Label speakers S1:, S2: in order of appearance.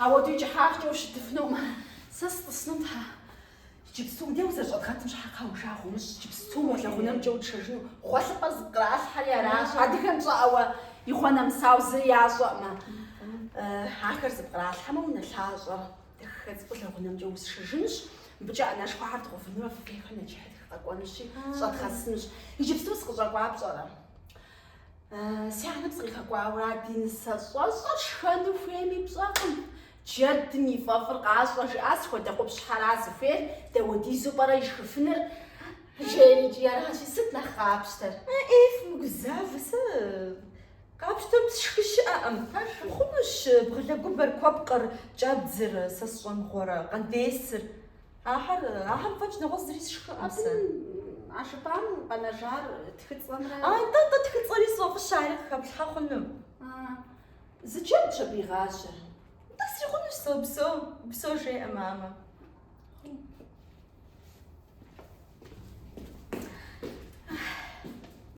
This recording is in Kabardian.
S1: Ауэдэу и кӏыхьагъкӏэ ущытыфынукъым. Сэ сытӏысыну, тхьэ. Иджыпсту мыдей узэрыщӏэдгъэтым щхьэ кхъа уи жагъуэ умыщӏ, иджыпсту мо лэгъунэмкӏэ утшэжыну. Гъуэлъыпӏэр зыпкъралъхьэри аращ. Адыгэм щӏэӏэуэ игъуэ нэмысауэ зыри ящӏэӏымэ. Ахэр зыпкъралъхьэмэ, унэлъащӏэ дахэ цӏыкӏуу лэгъунэмкӏэ усшэжынущ. Мыбыкӏэ ӏэнэшхуэхэр дгъэувынурэ фыфейхэр нэчыхьытх къэкӏуэнущи, щӏэдгъэсынущ. Иджыпсту сыкъыщӏэкӏуа пщӏэрэ? Си анэм сыкъигъэкӏуауэра ди нысащӏэщӏэр шхэну хуейми пщӏэкъым. Джэдым и фӏэфӏыр къащӏэ, жыӏа сыт хуэдэ къупщхьэра зыхуейр, дауэдизу пӏэрэ ишхыфыныр? Жери икӏи аращи, сыт нэхъ къапщтэр?
S2: Ӏей, фымыгузавэ, сэ къапщтэм сшхы щыӏэкъым. Хъунущ бгъэлэгубэр, куэпкъыр, кӏэбдзыр, сэ сщӏэ мыгъуэрэ, къандесыр. Ахэр, ахэм фӏэкӏ нэгъуэщӏ зыри сшхыӏым сэ.
S1: А жыпӏам къэнэжар тхыцӏэмрэ?
S2: А, нтӏэ, нтӏэ, тхыцӏэри сфӏэфӏыщ, ари къыхэплъхьэ хъуну.
S1: Зы джэдщ абы игъажьэр.
S2: Нтӏэ, срикъунущ сэ упсэу, упсэу жеӏэ мамэ.